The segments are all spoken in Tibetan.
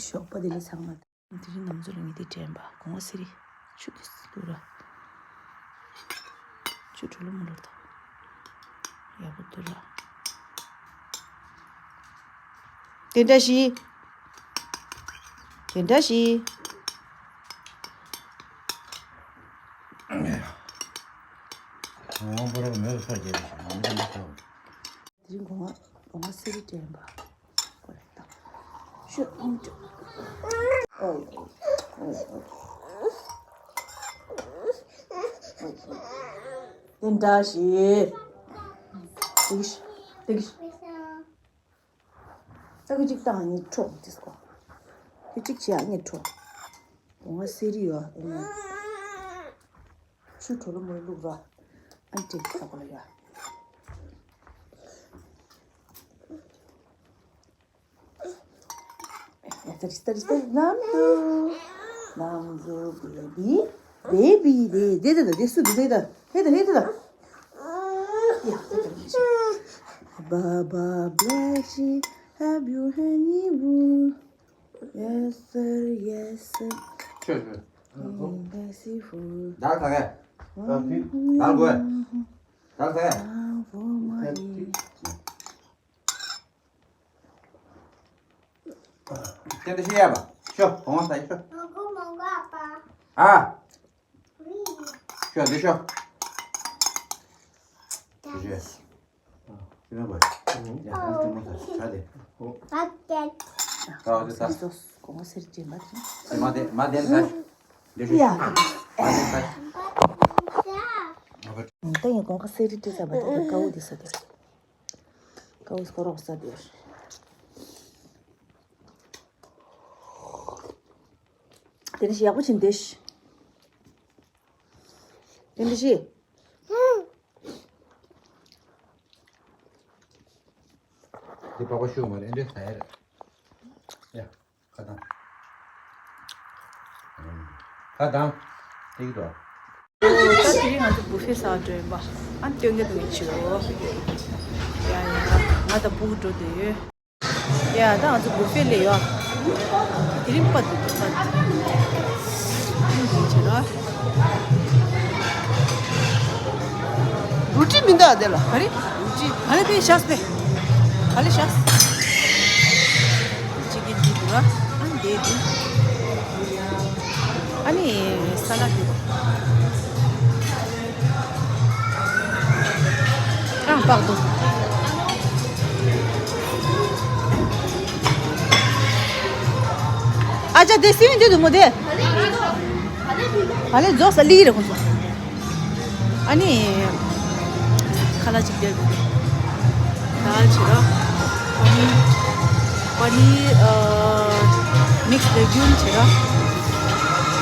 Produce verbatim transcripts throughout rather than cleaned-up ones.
ཞོགས་པ་དེ་ལས་ཚང་མ། དེ་རིང་ནམ་ཚོད་ལ་ངས་དེ་དྲན་པ་གོང་བ་སེ་རི་ཆུ་དུས་སུ་ར། ཆུ་གྲོ་ལོ་མོ་ལོ་དང་། ཡག་པོ་འདུག་ར། དེ་འདྲ་ཞིག་དེ་འདྲ་ཞིག་ངོ་བོ་ར་མེད་པ་ས་རྒྱས་པ་ཞིག་ངོ་མ་འདི་འདྲ་ཞིག་དེ་རིང་གོང་བ་གོང་བ་སེ་རི་དྲན་པ། ཤོད་ཨང་ཅོ། ཨོ། དེ་འདྲ་ཞིག་དེ་གི་དེ་གི་ད་གི་ཅིག་བཏང་ངས་འཕྲོག་དེ་སྐོ། དེ་ཅིག་བྱས་ངས་འཕྲོག་གོང་བ་སེ་རི་ཡོད་ཨེ་ནས། ཆུ་གྲོ་ལོ་མོ་བླུགས་ར། ཨན་ཏི་ཁ་པོ་ལ་ཡ། ཡ་ཏ་རི་ཏ་རི་ཏ་རི་ནམ་དུ། ནམ་དུ་བེ་བི། བེ་བི་རེད། དེ་དེ་དེ་སུ་དེ་དེ་དེ་དེ་དེ་དེ། ཡ་ཏ་རི་ཏ་རི། Baba bless you, have your honeymoon. Yes sir, yes sir. ཆོས་ཆོས། Bless you for ད་ག་ག་ད་གོ་ད་ག་ག for my དེ་འདྲ་ཤི་ཡ་པ། ཤོ་གོང་ས་ཡི་ཤོ། ཨ། ཤོ་འདི་ཤོ། དེ་ཤོ། ཁྱེད་རང་གོ། ཡ་ཧང་ཏི་མོ་ས་ཆ་དེ། ད་འོ་དེ་ས། གོང་སེར་སྦྱིན་པ་དེ། མ་དེ་མ་དེ་ས། འདི་ཤོ། ཡ། མ་དེ་ས། ད་ཡིན་གོང་ཁ་སེར་རི་ཏི་ས་པ་དེ་ཀ་འུ་དེ་ས་དེ། ཀའུ་སྐོར་རོགས་ས་དེར། དེ་ནི་ཡག་པོ་ཕྱིན་ཏེ། དེ་འདི་ཤི། འདི་པགས་པ་ཤུ་མ་རེད་འདི་ཟ་ཡ་རེད། ཡ། ཁ་དང་། ཁ་དང་། དེ་གི་དོ། ད་དེ་རིང་ང་ཚོ་བུ་ཕེ་ཟ་འགྲོ་ཡིན་པ། ཨ་སྟོན་གི་འདུག་ངས་བྱིའུ། ཡ་ཡ། ང་དང་བུ་འགྲོ་འདོད་ཡོད། ཡ་ད་ང་ཚོ་བུ་ཕེ་ལས་ཡོད། དེ་རིང་པ་འདུག་པ་འདུག་ཨ་འདི་བྱེད་ར། རུ་ཏི་མི་འདུག་དེ་ལ། ག་རེ། རུ་ཏི། ག་ལེ་པེ་ཤགས་པེ། ག་ལེ་ཤགས། ཅིག་གི་འདི་འདུག་ར། ཨ་འདི་འདུག་ཨ་ནི་ས་ལ་འདི། རང་པགས་འདུག་ཨ་ཅག་དེ་སི་མི་འདི་འདུག་མོ་དེ། ཨ་ལེ་རྫོགས་ས་ལི་རེ་ཁོང་ཚོ། ཨ་ནི། ཁ་ལག་ཅིག་སྟེར་དགོས། དཱལ་བྱེད་ར། པ་ནི། པ་ནི། ཨ། mix legume བྱེད་ར།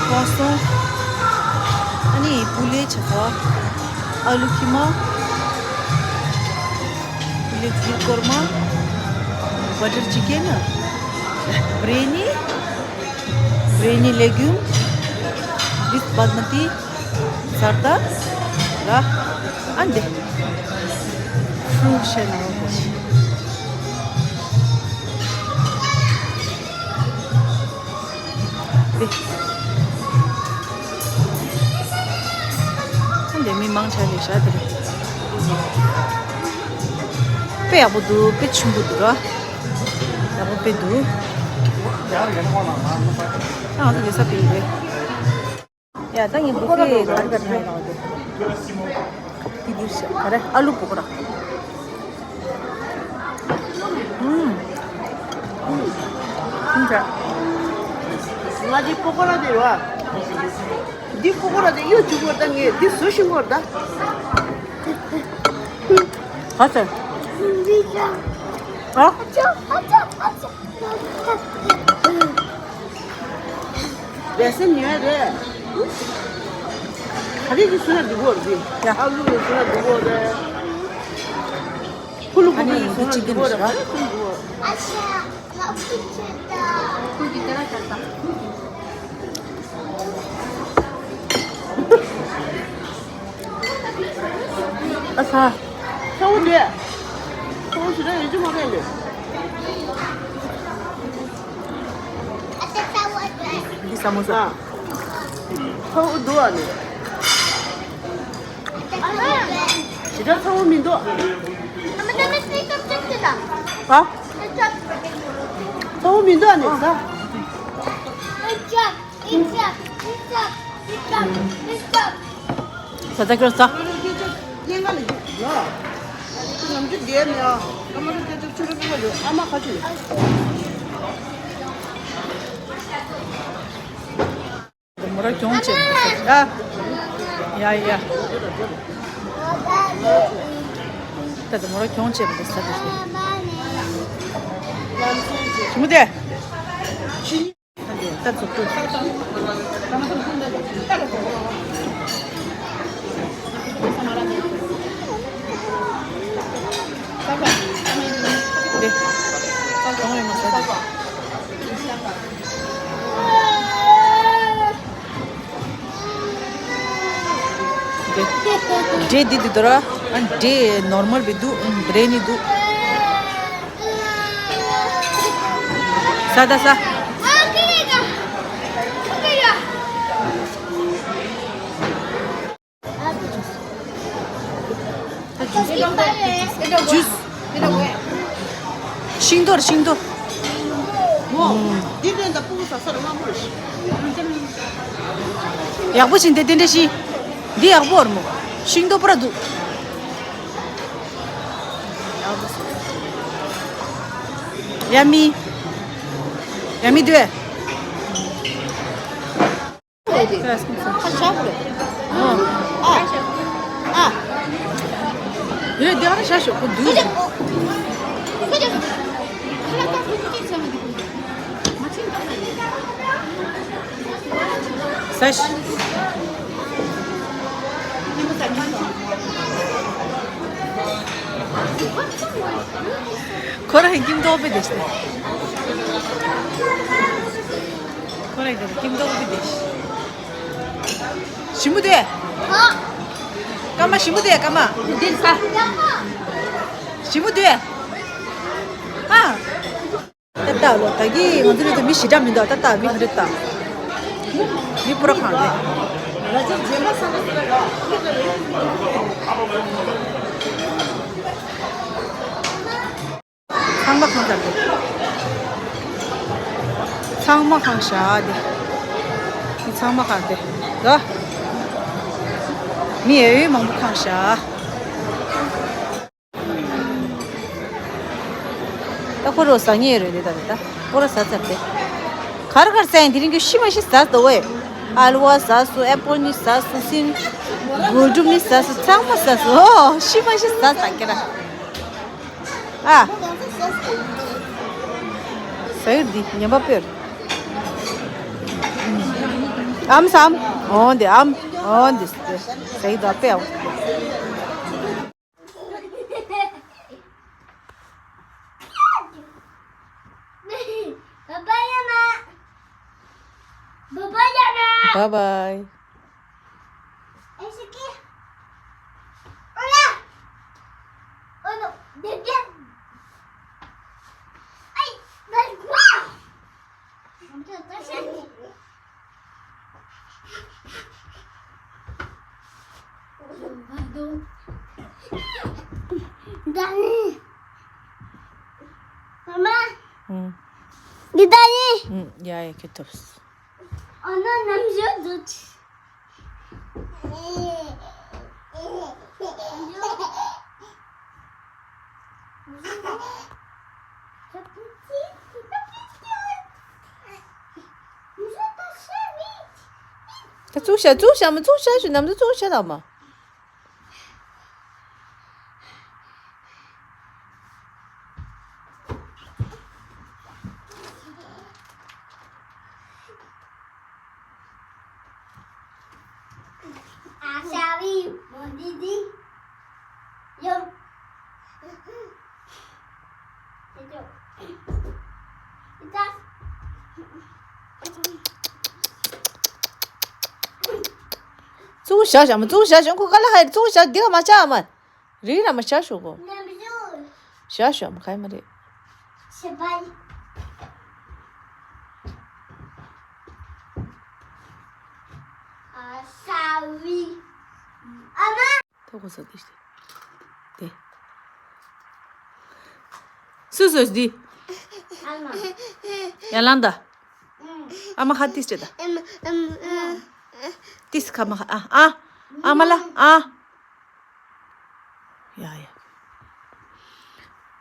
croissant། ཨ་ནི་པུ་ལེ་བྱེད་ར། ཨ་ལུ་ཁི་མ། པུ་ལེ་གྷིར་ཀོར་མ། butter chicken། biryani། Biryani legume with basmati zardar ར། ཨ་འདི། fruit བཤད་ན་འོ་གོ་ཤི། འདི། ཨ་འདི་མི་མང་ཆེ་ལས་ཤ་དེ་རེད། དཔེ་ཡག་པོ་འདུག་དཔེ་ཆེན་པོ་འདུག་ར། ཡག་པོ་དཔེ་འདུག་ད་ང་ཚོ་ལས་ས་དཔེ་ཡིན་རེད། ཡ་ད་ངས་བུ་ཕེ་ག་རེ་ག་རེ་ཡིན་ནའོ་དེ། དེ་དེ་ཤ་ག་རེ་ཨ་ལུ་པོ་ཀོ་ར། ཨུམ། ཨུམ། ང་འདི་པོ་ཀོ་ར་དེ་རེད་བ། འདི་པོ་ཀོ་ར་དེ་གཡོ་བྱུང་བ་ད་ངས་འདི་བཟོ་ཤེས་ཀྱི་ཡོད་རེད་ད། ག་ཚོད། ཨ། བས་སེམས་ཉོས་རེད། ག་རེ་གི་སུ་ན་འདུག་གོ་རེད། ཡ། ཨ་ལུ་གི་སུ་ན་འདུག་གོ་རེད། ཕུ་ལུ་ཕུ་ལུ་གི་སུ་ན་འདུག་གོ་རེད། ག་རེ་སུ་འདུག་གོ། ཨ་ས། ཁྱོད་འདི། ཁྱོད་ཞིག་ཡོད་ཅི་མ་རེད་ལེ། འདི་ས་མོ་ས། ཚ་བོ་འདུག་ཨ་ནི། ཞེ་དྲག་ཚ་བོ་མི་འདུག་ཨ། ཚ་བོ་མི་འདུག་ཨ་ནི་ས། ས་ཙག་ཀྱོག་ས། ཉིན་ག་ལ་ཡོད་ལ། ང་ཚོ་རྒན་ནས་ཨ། ཨ་མ་ཚོ་སྐད་ཆ་ཆུ་རུ་ཕེབས་ཡོད། ཨ་མ་ཁ་ཆུ་ཡོད། མོ་ར་གྱོང་བྱེད་མི་འདུག་ས། ཡ་ཡ་ཡ། ད་ད་མོ་ར་གྱོང་བྱེད་མི་འདུག་ས། ཞི་མོ་དེ། ད་ཚོགས་གཙོ། དེ། གང་ཡོད་མ་ཟེར། འདྲེ་འདི་འདི་དོ་ར། ཨ་འདྲེ་ནོར་མལ་བི་འདུག་འདྲེ་ནི་འདུག་ས་ད་ས། ཇུས། ཤིང་ཏོག་ཤིང་ཏོག་འདི་ལོན་ད་སྤུ་གུ་ཟ་ས་རུ་མང་པོ་རེད། ཡག་པོ་ཞིག་འདི་དེ་འདྲ་ཞིག་འདི་ཡག་པོ་རེད་མོ། ཤིང་ཏོག་པུ་ར་འདུག་ཡ་མི། ཡ་མི་དུས། ཁ་ཤ་བོ་རེད། ཨ། ཨ། ཡོད་དེ་ཨ་ཤ་ཤོག་གོ་འདུག་ས་ཤ། ཁོ་རང་ཀིམ་ཏོག་པེ་དེ་ཤ། ཁོ་རང་ཀིམ་ཏོག་པེ་དེ་ཤ། ཞི་མོ་དེ། ཀ་མ་ཞི་མོ་དེ་ཀ་མ། ཞི་མོ་དེ། ཨ། ཏག་ཏག་ལོ་ད་གི་ང་ཚོ་རེད་དེ་མི་ཞེ་དྲག་མི་འདུག་ཏག་ཏག་མི་རེད་ད། མི་པུ་ར་གང་རེད། ཚང་མ་གང་ཚར་དེ། ཚང་མ་གང་ཤག་དེ། མི་ཚང་མ་གང་དེ། ལོ། མི་ཡོད་ཡོད་མང་པོ་གང་ཤག་ད་ཁོ་རོ་ཟ་ངེས་རེད་དེ་ད་རེད་ད། ཁོ་རོ་ཟ་ཚར་དེ། གར་གར་ཟ་ཡིན་དེ་རིང་གི་ཤི་མ་ཤི་ཟ་དོ་བས། ཨལ་བ་ཟ་སོ་ཨེ་པོ་ནི་ཟ་སོ་སིན། གོལ་ཌུ་ནི་ཟ་སོ་ཚང་མ་ཟ་སོ་ཨོ་ཤི་མ་ཤི་ཟ་ཟ་ཀེ་ར། ཨ། ཟ་ཡུར་འདི་ཉན་པ་དཔེར། ཨམ་སམ། འོན་ཏེ་ཨམ། འོན་ཏེ་ཟ་ཡི་ད་དཔེ་ཨོ། Bye bye. Mama. ཨུམ། འདི་ད་ཡིན། ཨུམ། ཡ་ཡ་ཁྱོད་ཐུབ། ཨ་ན་ནམ་ཞོ་འདུག་ད་བཙུགས་བྱ་བཙུགས་བྱ་མ་བཙུགས་བྱ་ཞུ་ནམ་དུ་བཙུགས་བྱ་དང་མ། བཙུགས་བཞག་བཞག་མ་བཙུགས་བཞག་བཞག་ཁོ་ག་ལ་ཧ་ཡ་བཙུགས་བཞག་འདི་ག་མ་ཆགས་མ། རིགས་ལ་མ་བཞག་ཞོག་གོ། བཞག་ཞོག་མ་ཁ་ཡ་མ་རེད། ཤ་བའི། ས་བི། ཨ་མ། ཐོག་གོ་ས་དེ་ཤི། དེ། སུ་སུ་འདི། ཨ་མ། ཡ་ལང་ད། ཨ་མ་ཁ་ཏིས་ཏེ་ད། ཨ་མ། ཨ་མ། ཏིས་ཁ་མ་ཁ་ཨ་ཨ། ཨ་མ་ལ་ཨ། ཡ་ཡ།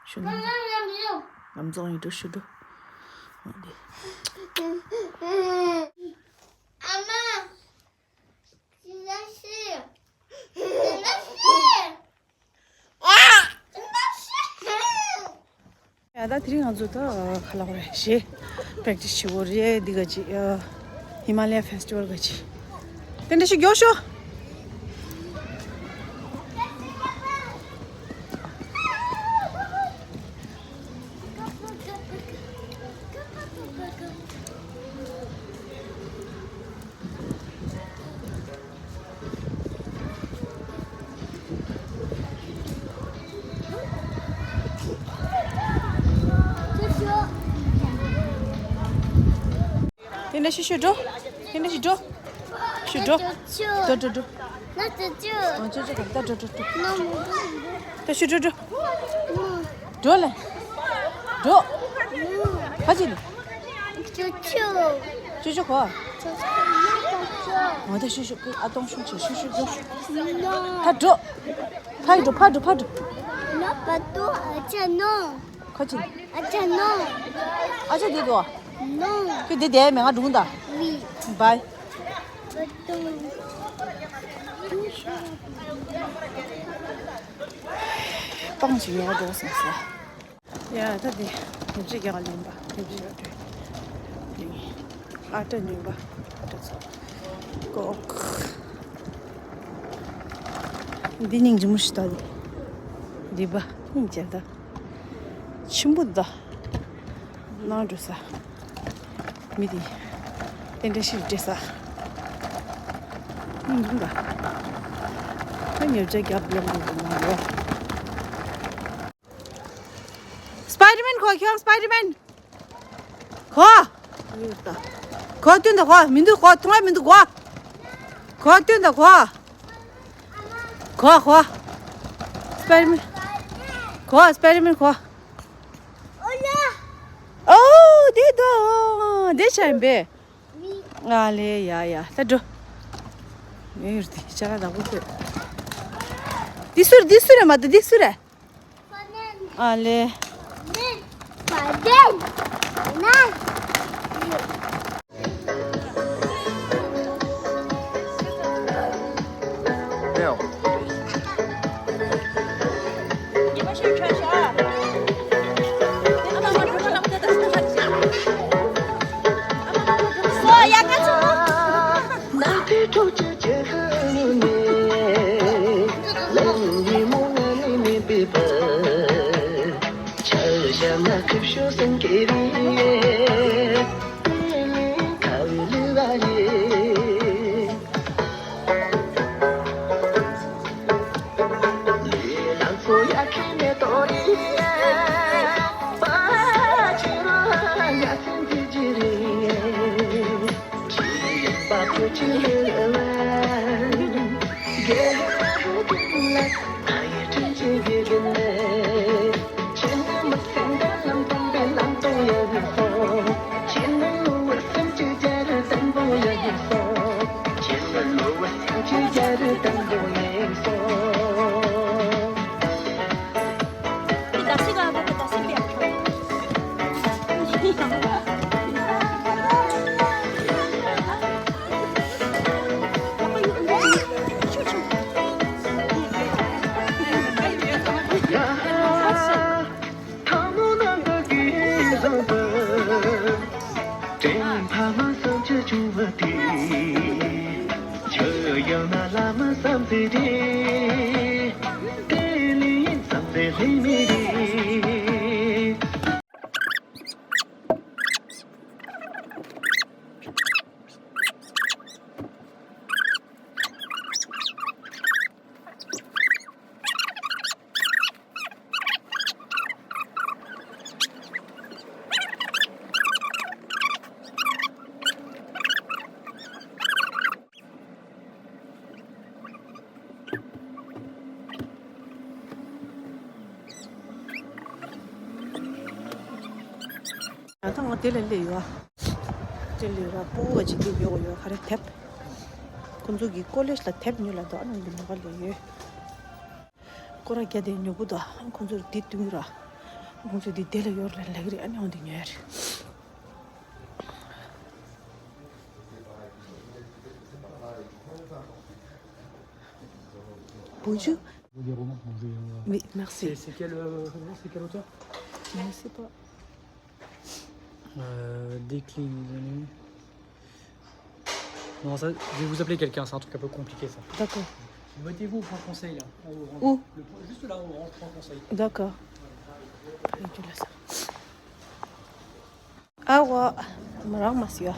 ཤུ་ན། ལམ་རྫོང་ཡིན་འགྲོ་ཤུ་འགྲོ། འོ་དེ། ཨ་མ། ཡ་ད་དེ་རིང་ང་ཚོ་ད་ཁ་ལག་རེ་ཞེ་པྲེག་ཊི་སི་བྱེད་དགོས་རེད། འདི་ག་ཅི་ཧི་མ་ལ་ཡ་ཕེ་སི་ཊི་ཝལ་ག་ཅི་དེ་འདྲ་ཞིག་མགྱོགས་ཤོག་དེ་འདྲ་ཞིག་ཤོད་འགྲོ། དེ་འདྲ་ཞིག་འགྲོ། ཤོད་འགྲོ། འགྲོ་འགྲོ་འགྲོ། ང་ཅོ་ཅོ། ཨ་ཅོ་ཅོ་ག་ད་འགྲོ་འགྲོ་འགྲོ། ད་ཤོད་འགྲོ་འགྲོ། འགྲོ་ལེ། འགྲོ། ཕ་ཅི་ལེ། ཅོ་ཅོ། ཅོ་ཅོ་གོ། ཅོ་ཅོ། ང་ད་ཤོད་ཤོད་ཨ་སྟོང་ཤོད་ཅེ་ཤོད་ཤོད་འགྲོ། ཕ་འགྲོ། ཕ་འགྲོ་ཕ་འགྲོ་ཕ་འགྲོ། ཁ་ཅི། ཨ་ཅག་ནོ། ཨ་ཅག་འདི་དོ། ནོ། ཁྱོད་འདི་བསྡད་མེད་ང་སྒྲུང་དང་། བི། བའི། སྤང་ཞིག་ཡོང་འགྲོ་སོང་ཟེར། ཡ་ད་འདི་ཉིབ་ཅིག་རྒྱག་ལེན་པ་ཉིབ་ཅིག་ཡོད་རེད། ཨ་ཏྲ་ཉོས་པ་ཨ་ཏྲ་ཚོ་ཀོག་འདི་སྙིང་རྗེ་མོ་ཞིག་ད་འདི་འདི་པ་སྙིང་རྗེ་ད། ཆེན་པོ་ད། ནང་འགྲོ་ས། མི་དེ། དེ་འདྲ་ཞིག་སྤྲད་ས། སྙིང་རྗེ་ད། ད་ཉོ་ཆ་རྒྱབ་ལོང་གི་མ་རེད། སྤའི་ཌར་མེན་གོ། ཁྱོད་སྤའི་ཌར་མེན་གོ། གོ་སྟོན་ད་གོ། མི་འདུག་གོ། མཐོང་ཡ་མི་འདུག་གོ། གོ་སྟོན་ད་གོ། གོ་གོ། སྤའི་ཌར་མེན་གོ། སྤའི་ཌར་མེན་གོ། ཨོ་དེ་དོ་དེ་ཆ་ཡིན་པས། ཨ་ལེ་ཡ་ཡ་ད་འགྲོ། ངའི་ཡུལ་དེ་ཅ་ལག་བདག་པོ་ཁྱོད། འདི་སུ་རེད། འདི་སུ་རེད། མ་ད་འདི་སུ་རེད། ཨ་ལེ། དྲན་ཕ་མ་བསམ་འཆར་བྱུང་བ་དེ། ཆུ་ཡང་ན་ལ་མ་བསམ་ཚེ་དེ། དེ་ལས་བསམ་ཚེ་ལྷད་མེད་རེད། ད་ང་དེ་ལ་སླེབས་ཡོད། དེ་ལས་ར་སྤོ་བོ་ཅིག་དེ་ཡོད་ཡོད། ག་རེ་དེབ། ཁོང་ཚོ་གི་ཀོ་ལེཇ་ལ་དེབ་ཉོས་ལ་འདུག་ཨ་ནི་འདི་མ་ག་ལ་ཡོད། སྐོར་ར་རྒྱ་དེ་ཉོ་གི་འདུག་ཁོང་ཚོར་འདི་སྟོན་གི་ར། ཁོང་ཚོ་འདི་དེ་ལ་ཡོད་རེད་ལབ་གི་རེད། ཨ་ནི་འོ་འདི་ཉོས་རེད། Bonjour. Bonjour, Romain. Bonjour, Romain. Oui, merci. C'est c'est quel, euh, c'est quel auteur ? Je ne sais pas. Euh, décliner. Non, ça, je vais vous appeler quelqu'un, c'est un truc un peu compliqué, ça. D'accord. Mettez-vous au point conseil, là, en haut, en Où ? Le point- juste là, en orange, point conseil. D'accord. Allez, tu laisses. ཨ་ཝ། མ་རག་མ་སི་ཡ། ཨ།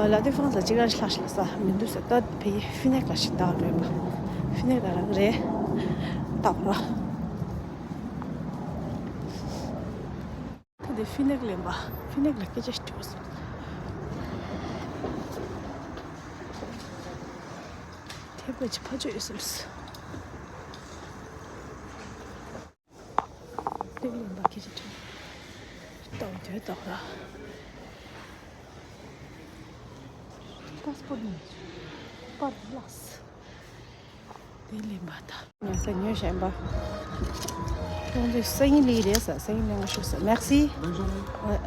ལ་དེ་ཧྥ་རན་སི་ལ་གཅིག་རང་ཞིག་ལྷག་ཞིག་ལ་ས་མི་འདུག་ས། ད་ཕི་ཧྥི་ནེག་ལ་ཞིག་བཏགས་རེད་པ། ཧྥི་ནེག་ལ་རག་རེད། བཏགས་ར། ད་དེ་ཧྥི་ནེག་ལེན་པ། ཧྥི་ནེག་ལ་སྐད་ཆ་ཞིག་དྲི་བ་སོང་། དེ་དཔེ་ཆ་ཕ་ཆོས་ཡོད་སེམས། དེ་ལེན་པ་ཁྱེད་ཀྱི་དྲན། ལྟ་བ་དེ་ལྟ་བ་ར། པ་སི་པོར་ནི་པར་ལགས། དེ་ལེན་པ་ད། ཉོ་ས་ཉོ་བཞིན་པ། ཁོང་ཚོས་སང་ཉིན་ལས་རེད་ས། སང་ཉིན་ལས་ང་ཤོག་ས། Merci. Bonne journée. Ouais.